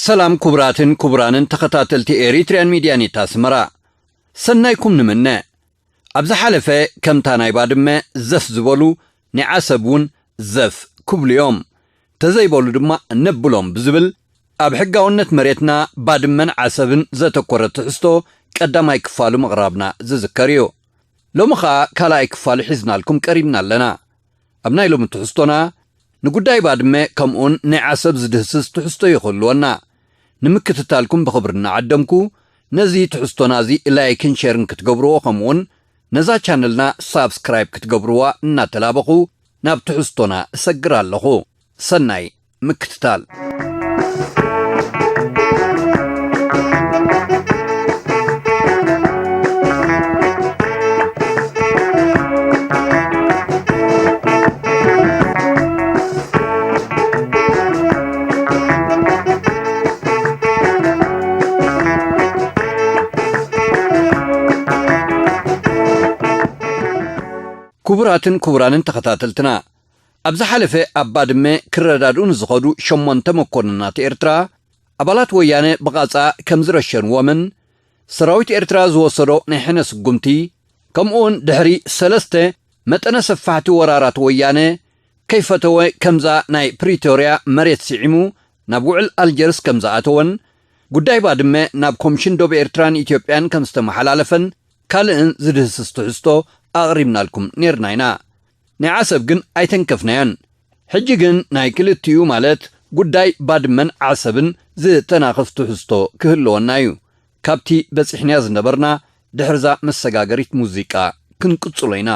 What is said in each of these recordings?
ሰላም ክቡራትን ክቡራንን ተኸታተልቲ ኤሪትሪያን ሚድያ ኔት ኣስመራ። ሰናይኩም ንምነ። ኣብ ዝሓለፈ ከምታ ናይ ባድመ ዘፍ ዝበሉ ናይ ዓሰብ እውን ዘፍ ክብሉ እዮም። ተዘይበሉ ድማ ነብሎም ብዝብል ኣብ ሕጋውነት መሬትና ባድመን ዓሰብን ዘተኮረ ትሕዝቶ ቀዳማይ ክፋሉ ምቕራብና ዝዝከር እዩ። ሎሚ ኸኣ ካልኣይ ክፋሉ ሒዝናልኩም ቀሪብና ኣለና። ኣብ ናይ ሎሚ ትሕዝቶና ንጉዳይ ባድመ ከምኡውን ናይ ዓሰብ ዝድህስስ ትሕዝቶ እዩ ክህልወና። ንምክትታልኩም ብኽብሪ እናዓደምኩ፣ ነዚ ትሕዝቶና እዚ ላይክን ሸርን ክትገብርዎ ከምኡውን ነዛ ቻነልና ሳብስክራይብ ክትገብርዋ እናተላበኹ ናብ ትሕዝቶና እሰግር ኣለኹ። ሰናይ ምክትታል። ክቡራትን ክቡራንን ተኸታተልትና፣ ኣብ ዝሓለፈ ኣብ ባድመ ክረዳድኡ ንዝኸዱ ሸሞንተ መኮንናት ኤርትራ፣ ኣባላት ወያነ ብቓጻ ከም ዝረሸንዎምን ሰራዊት ኤርትራ ዝወሰዶ ናይ ሕነ ስጉምቲ፣ ከምኡውን ድሕሪ ሰለስተ መጠነ ሰፋሕቲ ወራራት ወያነ ከይፈተወ ከምዛ ናይ ፕሪቶርያ መሬት ስዒሙ ናብ ውዕል ኣልጀርስ ከም ዝኣተወን፣ ጉዳይ ባድመ ናብ ኮምሽን ዶብ ኤርትራን ኢትዮጵያን ከም ዝተመሓላለፈን ካልእን ዝድህስስ ትሕዝቶ ኣቕሪብናልኩም ኔርና ኢና። ናይ ዓሰብ ግን ኣይተንከፍናዮን። ሕጂ ግን ናይ ክልቲኡ ማለት ጉዳይ ባድመን ዓሰብን ዝተናኽፍ ትሕዝቶ ክህልወና እዩ። ካብቲ በጺሕናዮ ዝነበርና ድሕርዛ መሰጋገሪት ሙዚቃ ክንቅጽሎ ኢና።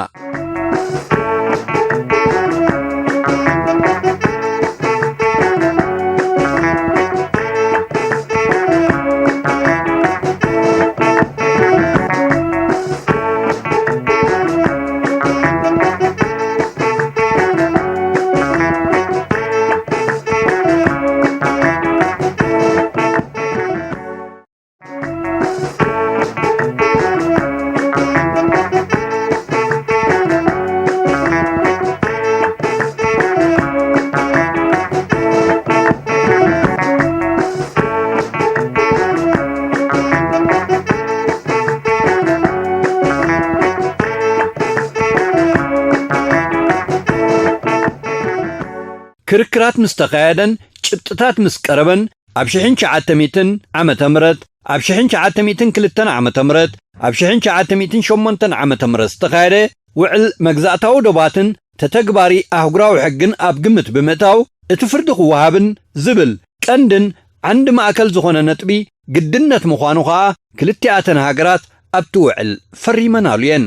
ክርክራት ምስ ተኻየደን ጭብጥታት ምስ ቀረበን፣ ኣብ ሽሕን ትሽዓተ ሚእትን ዓመተ ምህረት፣ ኣብ ሽሕን ትሽዓተ ሚእትን ክልተን ዓመተ ምህረት፣ ኣብ ሽሕን ትሽዓተ ሚእትን ሸሞንተን ዓመተ ምህረት ዝተኻየደ ውዕል መግዛእታዊ ዶባትን ተተግባሪ ኣህጉራዊ ሕግን ኣብ ግምት ብምእታው፣ እቲ ፍርዲ ክወሃብን ዝብል ቀንድን ዓንዲ ማእከል ዝኾነ ነጥቢ ግድነት ምዃኑ ኸኣ ክልቲኣተን ሃገራት ኣብቲ ውዕል ፈሪመናሉ እየን።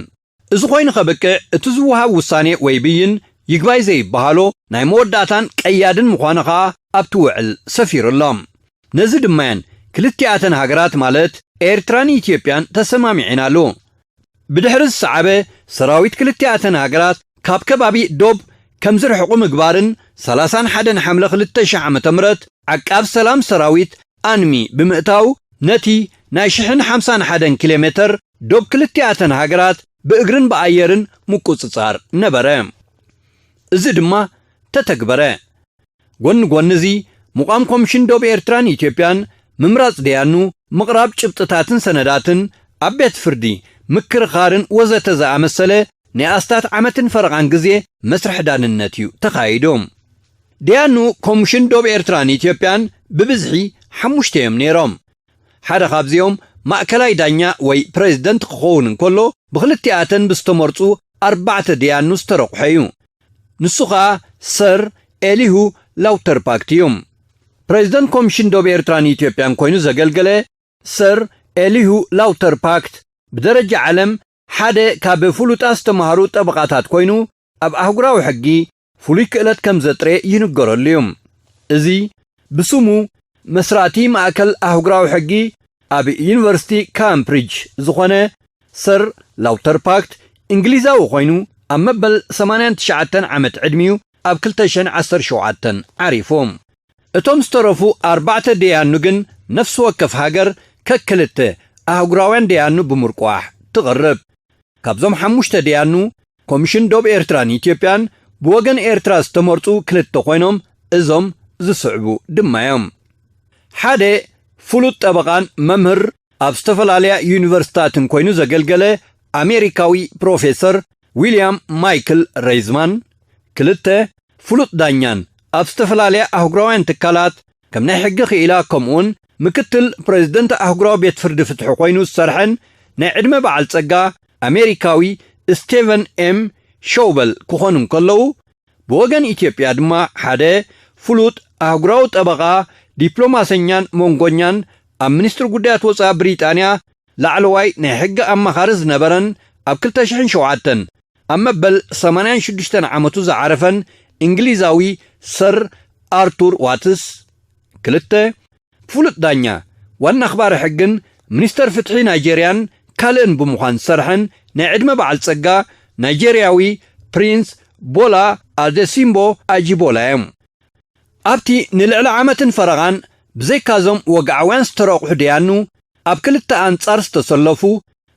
እዚ ኮይኑ ከብቅዕ፣ እቲ ዝወሃብ ውሳኔ ወይ ብይን ይግባይ ዘይበሃሎ ናይ መወዳእታን ቀያድን ምዃኑ ኸኣ ኣብቲ ውዕል ሰፊሩ ኣሎ። ነዚ ድማ እየን ክልቲኣተን ሃገራት፣ ማለት ኤርትራን ኢትዮጵያን፣ ተሰማሚዐናሉ። ብድሕሪ ዝሰዓበ፣ ሰራዊት ክልቲኣተን ሃገራት ካብ ከባቢ ዶብ ከም ዝርሕቑ ምግባርን፣ ሰላሳን ሓደን ሓምለ ክልተ ሺሕ ዓመተ ምህረት፣ ዓቃብ ሰላም ሰራዊት ኣንሚ ብምእታው፣ ነቲ ናይ ሽሕን ሓምሳን ሓደን ኪሎ ሜተር ዶብ ክልቲኣተን ሃገራት ብእግርን ብኣየርን ምቁጽጻር ነበረ። እዚ ድማ ተተግበረ። ጎኒ ጎኒ እዚ፣ ምቋም ኮምሽን ዶብ ኤርትራን ኢትዮጵያን፣ ምምራጽ ደያኑ፣ ምቕራብ ጭብጥታትን ሰነዳትን፣ ኣብ ቤት ፍርዲ ምክርኻርን ወዘተ ዝኣመሰለ፣ ናይ ኣስታት ዓመትን ፈረቓን ግዜ መስርሕ ዳንነት እዩ ተኻይዱ። ደያኑ ኮምሽን ዶብ ኤርትራን ኢትዮጵያን ብብዝሒ ሓሙሽተ እዮም ነይሮም። ሓደ ካብዚኦም ማእከላይ ዳኛ ወይ ፕሬዝደንት ክኸውን እንከሎ፣ ብኽልቲኣተን ብዝተመርጹ ኣርባዕተ ደያኑ ዝተረቑሐ እዩ። ንሱ ኸኣ ሰር ኤሊሁ ላውተርፓክት እዩ። ፕሬዝደንት ኮምሽን ዶብ ኤርትራን ኢትዮጵያን ኮይኑ ዘገልገለ ሰር ኤሊሁ ላውተርፓክት፣ ብደረጃ ዓለም ሓደ ካብ ፍሉጣት ዝተማህሩ ጠበቓታት ኮይኑ፣ ኣብ ኣህጉራዊ ሕጊ ፍሉይ ክእለት ከም ዘጥረየ ይንገረሉ እዩ። እዚ ብስሙ መስራቲ ማእከል ኣህጉራዊ ሕጊ ኣብ ዩኒቨርሲቲ ካምፕሪጅ ዝኾነ ሰር ላውተርፓክት፣ እንግሊዛዊ ኮይኑ፣ ኣብ መበል ሰማንያን ትሽዓተን ዓመት ዕድሚኡ ኣብ ክልተ ሽሕን ዓሰርተ ሸውዓተን ዓሪፉ። እቶም ዝተረፉ ኣርባዕተ ደያኑ ግን፣ ነፍሲ ወከፍ ሃገር ከክልተ ኣህጉራውያን ደያኑ ብምርቋሕ ትቕርብ። ካብዞም ሓሙሽተ ደያኑ፣ ኮምሽን ዶብ ኤርትራን ኢትዮጵያን ብወገን ኤርትራ ዝተመርጹ ክልተ ኮይኖም፣ እዞም ዝስዕቡ ድማ እዮም። ሓደ ፍሉጥ ጠበቓን መምህር ኣብ ዝተፈላለያ ዩኒቨርሲታትን ኮይኑ ዘገልገለ ኣሜሪካዊ ፕሮፌሰር ዊልያም ማይክል ሬዝማን፣ ክልተ ፍሉጥ ዳኛን ኣብ ዝተፈላለያ ኣህጉራውያን ትካላት ከም ናይ ሕጊ ክኢላ ከምኡውን ምክትል ፕሬዝደንት ኣህጉራዊ ቤት ፍርዲ ፍትሒ ኮይኑ ዝሰርሐን ናይ ዕድመ በዓል ጸጋ ኣሜሪካዊ ስቴቨን ኤም ሸውበል ክኾኑ እንከለዉ፣ ብወገን ኢትዮጵያ ድማ ሓደ ፍሉጥ ኣህጉራዊ ጠበቓ፣ ዲፕሎማሰኛን መንጎኛን ኣብ ሚኒስትሪ ጉዳያት ወፃኢ ብሪጣንያ ላዕለዋይ ናይ ሕጊ ኣማኻሪ ዝነበረን ኣብ ክልተ ሽሕን ሸውዓተን ኣብ መበል ሰማንያን ሽዱሽተን ዓመቱ ዝዓረፈን እንግሊዛዊ ሰር ኣርቱር ዋትስ፣ ክልተ ፍሉጥ ዳኛ፣ ዋና ኣኽባሪ ሕግን ሚኒስተር ፍትሒ ናይጄርያን ካልእን ብምዃን ዝሰርሐን ናይ ዕድመ በዓል ጸጋ ናይጄርያዊ ፕሪንስ ቦላ ኣደሲምቦ ኣጂቦላ እዮም። ኣብቲ ንልዕሊ ዓመትን ፈረቓን ብዘይካዞም ወግዓውያን ዝተረቑሑ ደያኑ ኣብ ክልተ ኣንጻር ዝተሰለፉ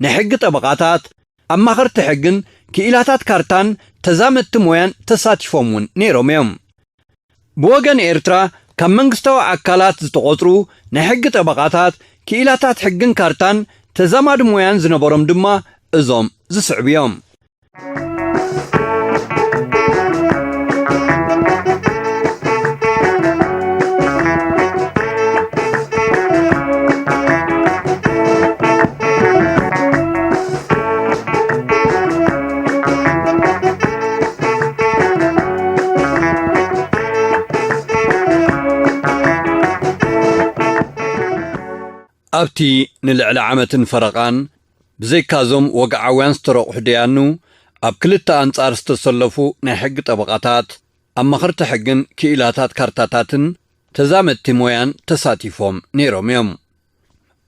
ናይ ሕጊ ጠበቓታት፣ ኣማኸርቲ ሕግን ክኢላታት ካርታን ተዛመድቲ ሞያን ተሳቲፎም እውን ነይሮም እዮም። ብወገን ኤርትራ ካብ መንግስታዊ ኣካላት ዝተቖጽሩ ናይ ሕጊ ጠበቓታት፣ ክኢላታት ሕግን ካርታን ተዛማዲ ሞያን ዝነበሮም ድማ እዞም ዝስዕቡ እዮም። ኣብቲ ንልዕሊ ዓመትን ፈረቓን ብዘይካዞም ወግዓውያን ዝተረቑሑ ደያኑ ኣብ ክልተ ኣንጻር ዝተሰለፉ ናይ ሕጊ ጠበቓታት፣ ኣማኸርቲ ሕግን ክኢላታት ካርታታትን ተዛመድቲ ሞያን ተሳቲፎም ነይሮም እዮም።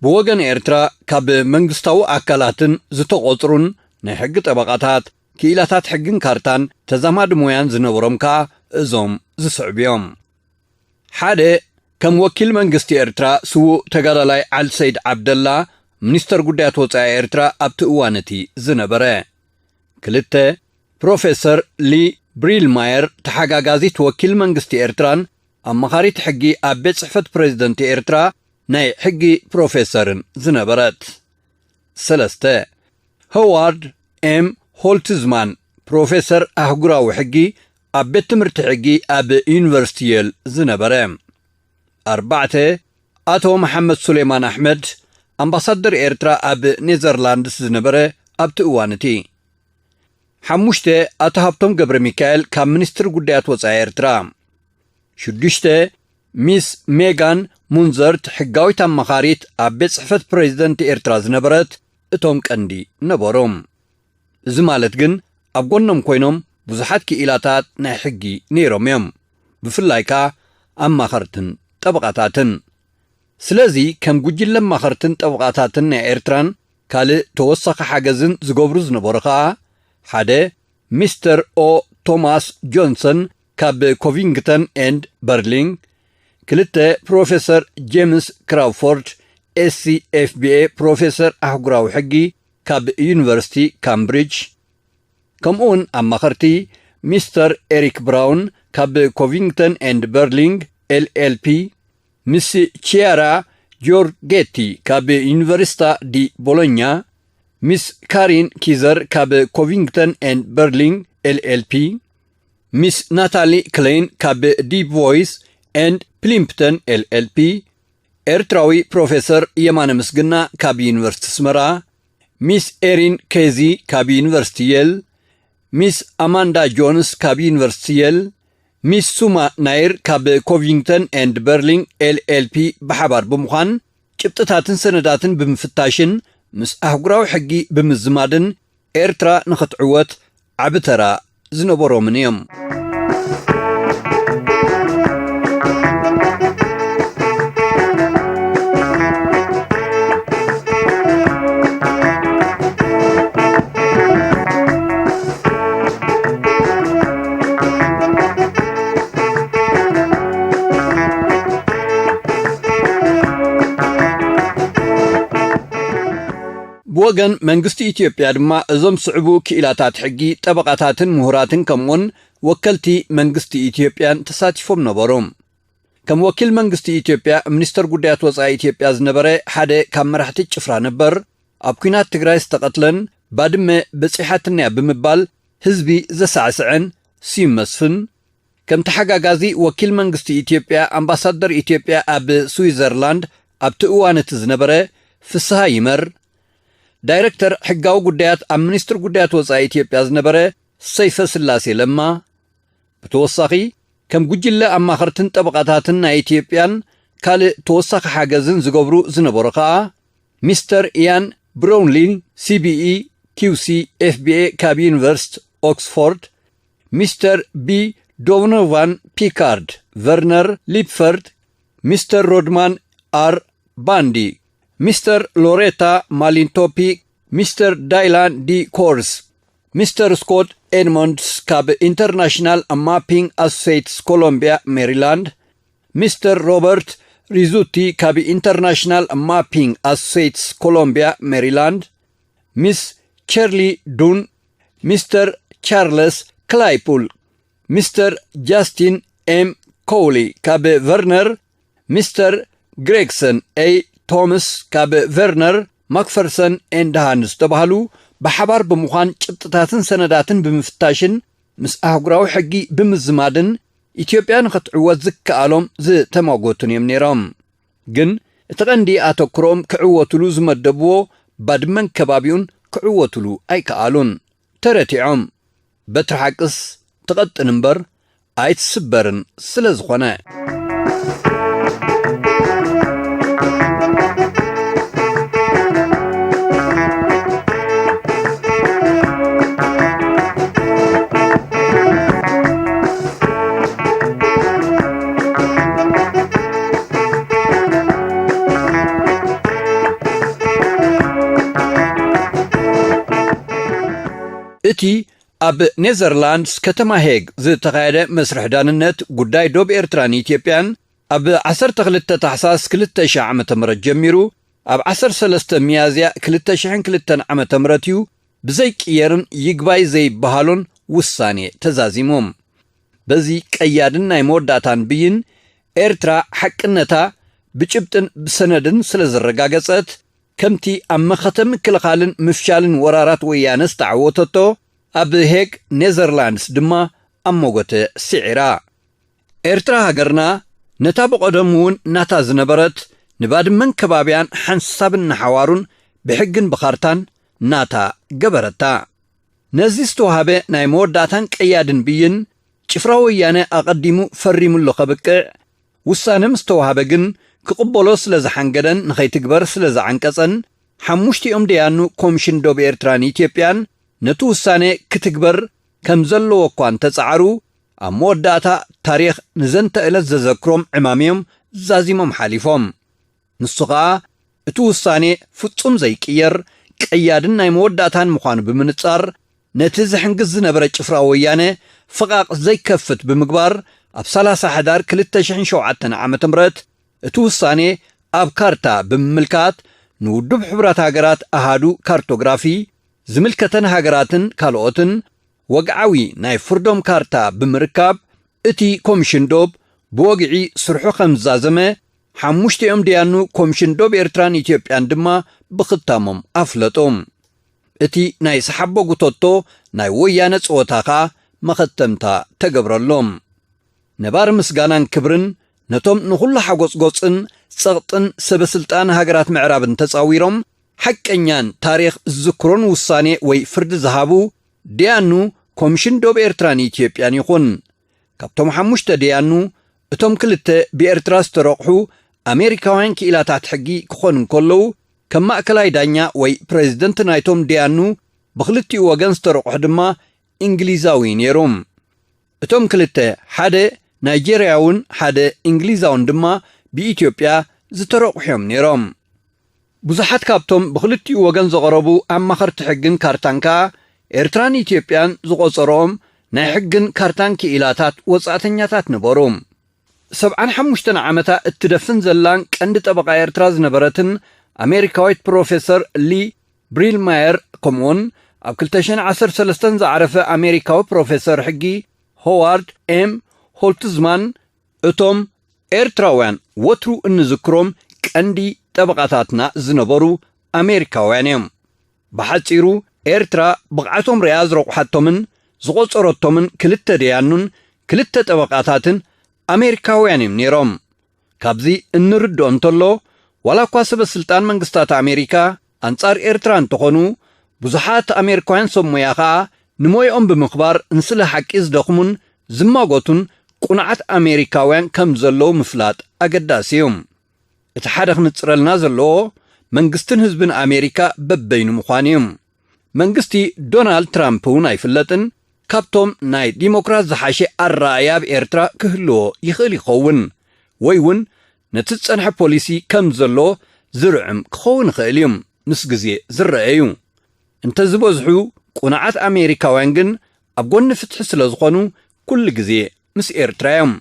ብወገን ኤርትራ ካብ መንግስታዊ ኣካላትን ዝተቖጽሩን ናይ ሕጊ ጠበቓታት፣ ክኢላታት ሕግን ካርታን ተዛማዲ ሞያን ዝነበሮም ከኣ እዞም ዝስዕቡ እዮም። ሓደ፣ ከም ወኪል መንግስቲ ኤርትራ ስዉእ ተጋዳላይ ዓሊ ሰይድ ዓብደላ፣ ሚኒስተር ጉዳያት ወጻኢ ኤርትራ ኣብቲ እዋን እቲ ዝነበረ። ክልተ፣ ፕሮፌሰር ሊ ብሪልማየር፣ ተሓጋጋዚት ወኪል መንግስቲ ኤርትራን ኣማኻሪት ሕጊ ኣብ ቤት ጽሕፈት ፕሬዝደንት ኤርትራ ናይ ሕጊ ፕሮፌሰርን ዝነበረት። ሰለስተ፣ ሆዋርድ ኤም ሆልትዝማን፣ ፕሮፌሰር ኣህጉራዊ ሕጊ ኣብ ቤት ትምህርቲ ሕጊ ኣብ ዩኒቨርሲቲ የል ዝነበረ። ኣርባዕተ፣ ኣቶ መሓመድ ሱሌማን ኣሕመድ፣ ኣምባሳደር ኤርትራ ኣብ ኔዘርላንድስ ዝነበረ ኣብቲ እዋን እቲ። ሓሙሽተ፣ ኣቶ ሃብቶም ገብረ ሚካኤል ካብ ሚኒስትሪ ጉዳያት ወጻኢ ኤርትራ። ሽዱሽተ፣ ሚስ ሜጋን ሙንዘርት፣ ሕጋዊት ኣማኻሪት ኣብ ቤት ጽሕፈት ፕሬዝደንት ኤርትራ ዝነበረት፣ እቶም ቀንዲ ነበሩ። እዚ ማለት ግን ኣብ ጎኖም ኮይኖም ብዙሓት ክኢላታት ናይ ሕጊ ነይሮም እዮም፣ ብፍላይ ከኣ ኣማኸርትን ጠበቓታትን። ስለዚ ከም ጉጅለ ኣማኸርትን ጠበቓታትን ናይ ኤርትራን ካልእ ተወሳኺ ሓገዝን ዝገብሩ ዝነበሩ ከኣ፣ ሓደ፣ ሚስተር ኦ ቶማስ ጆንሰን ካብ ኮቪንግተን ኤንድ በርሊን፣ ክልተ፣ ፕሮፌሰር ጄምስ ክራውፎርድ፣ ኤስሲ ኤፍቢኤ፣ ፕሮፌሰር ኣህጉራዊ ሕጊ ካብ ዩኒቨርሲቲ ካምብሪጅ፣ ከምኡውን ኣማኸርቲ ሚስተር ኤሪክ ብራውን ካብ ኮቪንግተን ኤንድ በርሊን ኤልኤልፒ፣ ሚስ ቺያራ ጆርጌቲ ካብ ዩኒቨርሲታ ዲ ቦሎኛ፣ ሚስ ካሪን ኪዘር ካብ ኮቪንግተን ኤንድ በርሊን ኤልኤልፒ፣ ሚስ ናታሊ ክሌን ካብ ዲፕ ቮይስ ኤንድ ፕሊምፕተን ኤልኤልፒ፣ ኤርትራዊ ፕሮፌሰር የማነ ምስግና ካብ ዩኒቨርሲቲ ኣስመራ፣ ሚስ ኤሪን ኬዚ ካብ ዩኒቨርሲቲ የል፣ ሚስ ኣማንዳ ጆንስ ካብ ዩኒቨርሲቲ የል፣ ሚስ ሱማ ናይር ካብ ኮቪንግተን ኤንድ በርሊን ኤልኤልፒ ብሓባር ብምዃን ጭብጥታትን ሰነዳትን ብምፍታሽን ምስ ኣህጉራዊ ሕጊ ብምዝማድን ኤርትራ ንኽትዕወት ዓቢ ተራ ዝነበሮምን እዮም። ብወገን መንግስቲ ኢትዮጵያ ድማ እዞም ስዕቡ ክኢላታት ሕጊ፣ ጠበቓታትን ምሁራትን ከምኡውን ወከልቲ መንግስቲ ኢትዮጵያን ተሳቲፎም ነበሩ። ከም ወኪል መንግስቲ ኢትዮጵያ ሚኒስተር ጉዳያት ወጻኢ ኢትዮጵያ ዝነበረ ሓደ ካብ መራሕቲ ጭፍራ ነበር፣ ኣብ ኲናት ትግራይ ዝተቐትለን ባድመ በጺሓትንያ ብምባል ህዝቢ ዘሳዕስዐን ስዩም መስፍን፣ ከም ተሓጋጋዚ ወኪል መንግስቲ ኢትዮጵያ ኣምባሳደር ኢትዮጵያ ኣብ ስዊዘርላንድ ኣብቲ እዋን እቲ ዝነበረ ፍስሃ ይመር፣ ዳይረክተር ሕጋዊ ጉዳያት ኣብ ሚኒስትሪ ጉዳያት ወጻኢ ኢትዮጵያ ዝነበረ ሰይፈ ስላሴ ለማ፣ ብተወሳኺ ከም ጉጅለ ኣማኸርትን ጠበቓታትን ናይ ኢትዮጵያን ካልእ ተወሳኺ ሓገዝን ዝገብሩ ዝነበሩ ኸኣ፣ ሚስተር ኢያን ብሮውንሊን፣ ሲቢኢ፣ ኪውሲ፣ ኤፍቢኤ ካብ ዩኒቨርሲቲ ኦክስፎርድ፣ ሚስተር ቢ ዶኖቫን ፒካርድ፣ ቨርነር ሊፕፈርድ፣ ሚስተር ሮድማን ኣር ባንዲ፣ ሚስተር ሎሬታ ማሊንቶፒ፣ ሚስተር ዳይላን ዲ ኮርስ፣ ሚስተር ስኮት ኤድሞንድስ ካብ ኢንተርናሽናል ማፒንግ ኣሶሴትስ ኮሎምቢያ ሜሪላንድ፣ ሚስተር ሮበርት ሪዙቲ ካብ ኢንተርናሽናል ማፒንግ ኣሶሴትስ ኮሎምቢያ ሜሪላንድ፣ ሚስ ቸርሊ ዱን፣ ሚስተር ቻርለስ ክላይፑል፣ ሚስተር ጃስቲን ኤም ኮውሊ ካብ ቨርነር፣ ሚስተር ግሬግሰን ኤ ቶምስ ካብ ቨርነር ማክፈርሰን ኤንድ ሃንስ ዝተባህሉ ብሓባር ብምዃን ጭብጥታትን ሰነዳትን ብምፍታሽን ምስ ኣህጉራዊ ሕጊ ብምዝማድን ኢትዮጵያ ንኽትዕወት ዝከኣሎም ዝተማጎቱን እዮም ነይሮም። ግን እቲ ቀንዲ ኣተኩሮኦም ክዕወትሉ ዝመደብዎ ባድመን ከባቢኡን ክዕወትሉ ኣይከኣሉን። ተረቲዖም። በትሪ ሓቅስ ትቐጥን እምበር ኣይትስበርን ስለ ዝኾነ። እቲ ኣብ ኔዘርላንድስ ከተማ ሄግ ዝተኻየደ መስርሕ ዳንነት ጉዳይ ዶብ ኤርትራን ኢትዮጵያን፣ ኣብ ዓሰርተ ክልተ ታሕሳስ ክልተ ሺሕ ዓመተ ምህረት ጀሚሩ፣ ኣብ ዓሰርተ ሰለስተ ሚያዝያ ክልተ ሽሕን ክልተን ዓመተ ምህረት እዩ ብዘይቅየርን ይግባይ ዘይበሃሎን ውሳኔ ተዛዚሙ። በዚ ቀያድን ናይ መወዳእታን ብይን፣ ኤርትራ ሓቅነታ ብጭብጥን ብሰነድን ስለ ዘረጋገጸት፣ ከምቲ ኣብ መኸተ ምክልኻልን ምፍሻልን ወራራት ወያነ ዝተዓወተቶ፣ ኣብ ሄግ ኔዘርላንድስ ድማ ኣሞጎተ ስዒራ። ኤርትራ ሃገርና፣ ነታ ብቐደሙ እውን ናታ ዝነበረት፣ ንባድመን ከባቢያን ሓንሳብን ንሓዋሩን ብሕግን ብኻርታን ናታ ገበረታ። ነዚ ዝተዋህበ ናይ መወዳእታን ቀያድን ብይን፣ ጭፍራ ወያነ ኣቐዲሙ ፈሪሙሉ ከብቅዕ፣ ውሳነ ምስ ተዋህበ ግን ክቕበሎ ስለ ዝሓንገደን ንኸይትግበር ስለ ዝዓንቀጸን፣ ሓሙሽቲኦም ደያኑ ኮምሽን ዶብ ኤርትራን ኢትዮጵያን ነቲ ውሳነ ክትግበር ከም ዘለዎ እኳ እንተጸዓሩ፣ ኣብ መወዳእታ ታሪኽ ንዘንተ ዕለት ዘዘክሮም ዕማም እዮም ዛዚሞም ሓሊፎም። ንሱ ኸኣ፣ እቲ ውሳኔ ፍጹም ዘይቅየር፣ ቀያድን ናይ መወዳእታን ምዃኑ ብምንጻር፣ ነቲ ዝሕንግዝ ዝነበረ ጭፍራ ወያነ ፍቓቕ ዘይከፍት ብምግባር፣ ኣብ ሰላሳ ሕዳር ክልተ ሽሕን ሸውዓተን ዓመተ ምህረት እቲ ውሳኔ ኣብ ካርታ ብምምልካት፣ ንውድብ ሕቡራት ሃገራት ኣሃዱ ካርቶግራፊ፣ ዝምልከተን ሃገራትን ካልኦትን ወግዓዊ ናይ ፍርዶም ካርታ ብምርካብ፣ እቲ ኮምሽን ዶብ ብወግዒ ስርሑ ከም ዝዛዘመ፣ ሓሙሽቲኦም ደያኑ ኮምሽን ዶብ ኤርትራን ኢትዮጵያን ድማ ብኽታሞም ኣፍለጡ። እቲ ናይ ሰሓቦ ጉተቶ ናይ ወያነ ጸወታ ኸኣ መኸተምታ ተገብረሎም። ነባሪ ምስጋናን ክብርን ነቶም ንኹሉ ሓጎጽጎጽን ጸቕጥን ሰበ ስልጣን ሃገራት ምዕራብን ተጻዊሮም፣ ሓቀኛን ታሪኽ ዝዝክሮን ውሳኔ ወይ ፍርዲ ዝሃቡ ደያኑ ኮምሽን ዶብ ኤርትራን ኢትዮጵያን ይኹን። ካብቶም ሓሙሽተ ደያኑ፣ እቶም ክልተ ብኤርትራ ዝተረቑሑ ኣሜሪካውያን ክኢላታት ሕጊ ክኾኑ እንከለዉ፣ ከም ማእከላይ ዳኛ ወይ ፕሬዚደንት ናይቶም ደያኑ ብኽልቲኡ ወገን ዝተረቑሑ ድማ እንግሊዛዊ ነይሩ። እቶም ክልተ፣ ሓደ ናይጄርያውን ሓደ እንግሊዛውን ድማ ብኢትዮጵያ ዝተረቑሑ እዮም ነይሮም። ብዙሓት ካብቶም ብኽልቲኡ ወገን ዝቐረቡ ኣማኸርቲ ሕግን ካርታን ከኣ ኤርትራን ኢትዮጵያን ዝቖጸርኦም ናይ ሕግን ካርታን ክኢላታት ወጻእተኛታት ነበሩ። ሰብዓን ሓሙሽተን ዓመታ እትደፍን ዘላን ቀንዲ ጠበቓ ኤርትራ ዝነበረትን ኣሜሪካዊት ፕሮፌሰር ሊ ብሪልማየር፣ ከምኡውን ኣብ ክልተ ሽሕን ዓሰርተ ሰለስተን ዝዓረፈ ኣሜሪካዊ ፕሮፌሰር ሕጊ ሆዋርድ ኤም ሆልትዝማን፣ እቶም ኤርትራውያን ወትሩ እንዝክሮም ቀንዲ ጠበቓታትና ዝነበሩ ኣሜሪካውያን እዮም። ብሓጺሩ፣ ኤርትራ ብቕዓቶም ርያ ዝረቑሓቶምን ዝቖጸረቶምን ክልተ ደያኑን ክልተ ጠበቓታትን ኣሜሪካውያን እዮም ነይሮም። ካብዚ እንርድኦ እንተሎ፣ ዋላ እኳ ሰበ ስልጣን መንግስታት ኣሜሪካ ኣንጻር ኤርትራ እንተኾኑ፣ ብዙሓት ኣሜሪካውያን ሰብ ሞያ ኸኣ ንሞይኦም ብምኽባር ንስለ ሓቂ ዝደኽሙን ዝማጎቱን ቁኑዓት ኣሜሪካውያን ከም ዘለዉ ምፍላጥ ኣገዳሲ እዩ። እቲ ሓደ ክንጽረልና ዘለዎ መንግስትን ህዝብን ኣሜሪካ በበይኑ ምዃኑ እዩ። መንግስቲ ዶናልድ ትራምፕ እውን ኣይፍለጥን፣ ካብቶም ናይ ዲሞክራት ዝሓሸ ኣረኣእያ ኣብ ኤርትራ ክህልዎ ይኽእል ይኸውን፣ ወይ እውን ነቲ ዝጸንሐ ፖሊሲ ከም ዘሎ ዝርዕም ክኸውን ይኽእል እዩ፣ ምስ ግዜ ዝረአ እዩ። እንተዝበዝሑ ቁኑዓት ኣሜሪካውያን ግን ኣብ ጎኒ ፍትሒ ስለ ዝኾኑ ኩሉ ግዜ ምስ ኤርትራ እዮም።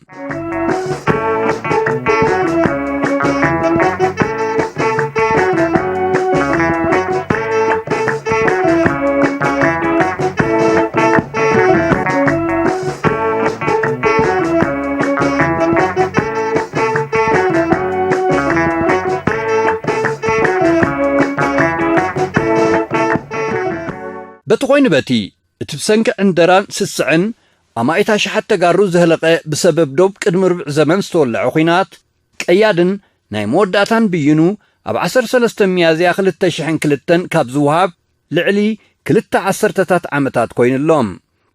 በቲ ኮይኑ በቲ፣ እቲ ብሰንኪ ዕንደራን ስስዕን ኣማኢት ኣሽሓት ተጋሩ ዘህለቐ፣ ብሰበብ ዶብ ቅድሚ ርብዒ ዘመን ዝተወልዐ ኲናት ቀያድን ናይ መወዳእታን ብይኑ ኣብ ዓሰርተ ሰለስተ ሚያዝያ ክልተ ሽሕን ክልተን ካብ ዝወሃብ ልዕሊ ክልተ ዓሰርተታት ዓመታት ኮይኑ ኣሎ።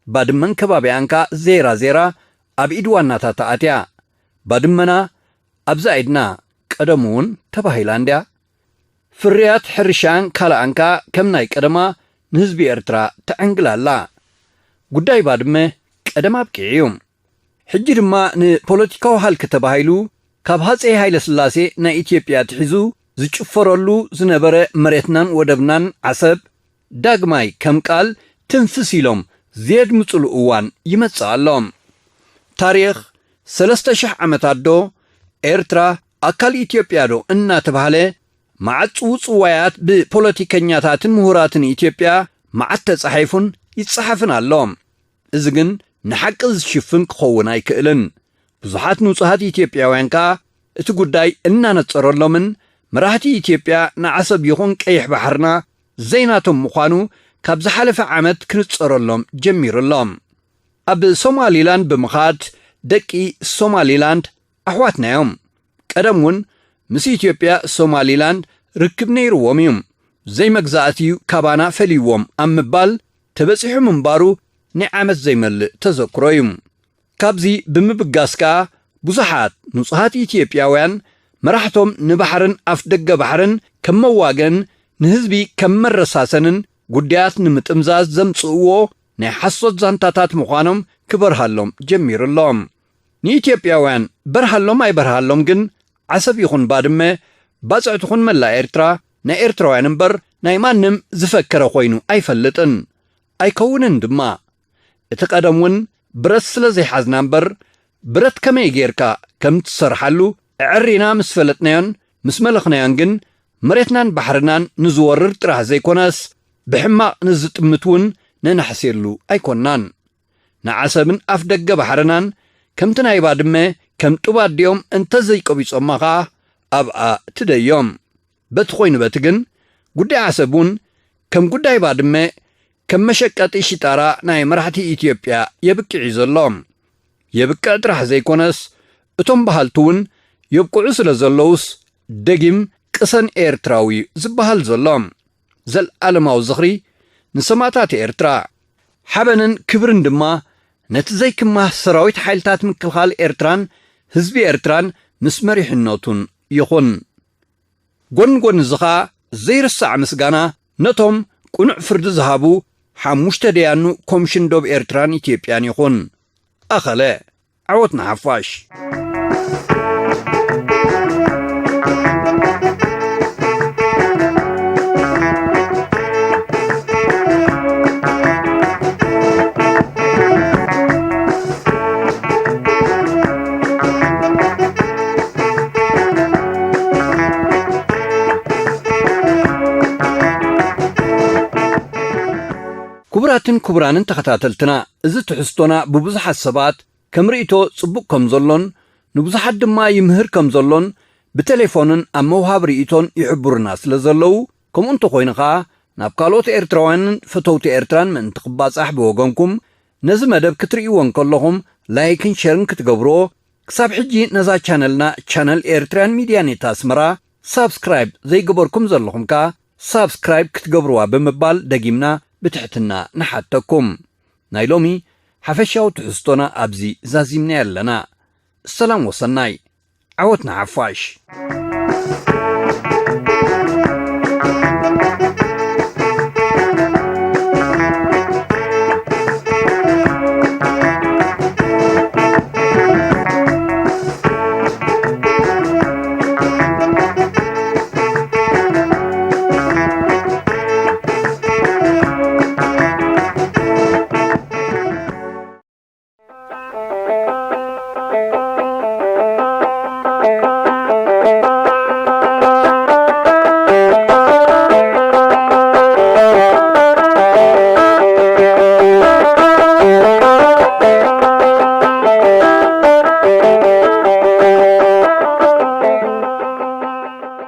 ባድመን ከባቢኣን ከኣ ዜራ ዜራ ኣብ ኢድ ዋናታታ ኣትያ። ባድመና ኣብዛ ኢድና፣ ቀደሙ እውን ተባሂላ እንድያ። ፍርያት ሕርሻን ካልኣን ከኣ ከም ናይ ቀደማ ንህዝቢ ኤርትራ ተዐንግላ ኣላ። ጉዳይ ባድመ ቀደም ኣብቂዑ እዩ። ሕጂ ድማ ንፖለቲካዊ ሃልኪ ተባሂሉ ካብ ሃጸይ ሃይለስላሴ ናይ ኢትዮጵያ ኣትሒዙ ዝጭፈረሉ ዝነበረ መሬትናን ወደብናን ዓሰብ ዳግማይ ከም ቃል ትንፍስ ኢሎም ዘየድምጹሉ እዋን ይመጽእ ኣሎ። ታሪኽ ሰለስተ ሽሕ ዓመታት ዶ፣ ኤርትራ ኣካል ኢትዮጵያ ዶ እናተባህለ መዓት ጽውጽዋያት ብፖለቲከኛታትን ምሁራትን ኢትዮጵያ መዓት ተጻሒፉን ይጸሓፍን ኣሎ። እዚ ግን ንሓቂ ዝሽፍን ክኸውን ኣይክእልን። ብዙሓት ንጹሃት ኢትዮጵያውያን ከኣ እቲ ጉዳይ እናነጸረሎምን መራሕቲ ኢትዮጵያ ንዓሰብ ይኹን ቀይሕ ባሕርና ዘይናቶም ምዃኑ ካብ ዝሓለፈ ዓመት ክንጸረሎም ጀሚሩ ኣሎ። ኣብ ሶማሊላንድ ብምኻድ ደቂ ሶማሊላንድ ኣሕዋትና እዮም። ቀደም እውን ምስ ኢትዮጵያ ሶማሊላንድ ርክብ ነይርዎም እዩ። ዘይመግዛእቲ እዩ ካባና ፈልይዎም ኣብ ምባል ተበጺሑ ምንባሩ ናይ ዓመት ዘይመልእ ተዘክሮ እዩ። ካብዚ ብምብጋስ ከኣ ብዙሓት ንጹሃት ኢትዮጵያውያን መራሕቶም ንባሕርን ኣፍ ደገ ባሕርን ከም መዋገን ንህዝቢ ከም መረሳሰንን ጉዳያት ንምጥምዛዝ ዘምጽእዎ ናይ ሓሶት ዛንታታት ምዃኖም ክበርሃሎም ጀሚሩ ኣሎ። ንኢትዮጵያውያን በርሃሎም ኣይበርሃሎም ግን ዓሰብ ይኹን ባድመ፣ ባጽዕ ትኹን መላእ ኤርትራ ናይ ኤርትራውያን እምበር ናይ ማንም ዝፈከረ ኮይኑ ኣይፈልጥን። ኣይከውንን ድማ። እቲ ቀደም እውን ብረት ስለ ዘይሓዝና እምበር፣ ብረት ከመይ ጌርካ ከም ትሰርሓሉ ኣዐሪና ምስ ፈለጥናዮን ምስ መለኽናዮን ግን፣ መሬትናን ባሕርናን ንዝወርር ጥራሕ ዘይኮነስ፣ ብሕማቕ ንዝጥምት እውን ነናሕስየሉ ኣይኮንናን። ንዓሰብን ኣፍ ደገ ባሕርናን ከምቲ ናይ ባድመ ከም ጡብ ኣዲኦም እንተዘይቀቢጾማ ኸኣ ኣብኣ ትደዮም። በቲ ኮይኑ በቲ ግን ጉዳይ ዓሰብ እውን ከም ጉዳይ ባድመ ከም መሸቀጢ ሽጣራ ናይ መራሕቲ ኢትዮጵያ የብቅዕ እዩ ዘሎ። የብቅዕ ጥራሕ ዘይኮነስ እቶም በሃልቲ እውን የብቅዑ ስለ ዘለዉስ ደጊም ቅሰን ኤርትራዊ እዩ ዝበሃል ዘሎ። ዘልኣለማዊ ዝኽሪ ንሰማእታት ኤርትራ። ሓበንን ክብርን ድማ ነቲ ዘይክማህ ሰራዊት ሓይልታት ምክልኻል ኤርትራን ህዝቢ ኤርትራን ምስ መሪሕነቱን ይኹን። ጎን ጎን እዚ ኸኣ ዘይርሳዕ ምስጋና ነቶም ቅኑዕ ፍርዲ ዝሃቡ ሓሙሽተ ደያኑ ኮምሽን ዶብ ኤርትራን ኢትዮጵያን ይኹን። ኣኸለ። ዓወት ንሓፋሽ። ክቡራትን ክቡራንን ተኸታተልትና፣ እዚ ትሕዝቶና ብብዙሓት ሰባት ከም ርእይቶ ጽቡቕ ከም ዘሎን ንብዙሓት ድማ ይምህር ከም ዘሎን ብቴሌፎንን ኣብ መውሃብ ርእይቶን ይሕብሩና ስለ ዘለዉ፣ ከምኡ እንተኾይኑ ኸኣ ናብ ካልኦት ኤርትራውያንን ፈተውቲ ኤርትራን ምእንቲ ክባጻሕ ብወገንኩም ነዚ መደብ ክትርእይዎ እንከለኹም ላይክን ሸርን ክትገብርዎ፣ ክሳብ ሕጂ ነዛ ቻነልና ቻነል ኤርትራን ሚድያ ኔት ኣስመራ ሳብስክራይብ ዘይገበርኩም ዘለኹም ከኣ ሳብስክራይብ ክትገብርዋ ብምባል ደጊምና ብትሕትና ንሓተኩም። ናይ ሎሚ ሓፈሻዊ ትሕዝቶና ኣብዚ ዛዚምና ኣለና። ሰላም ወሰናይ። ዓወት ንሓፋሽ።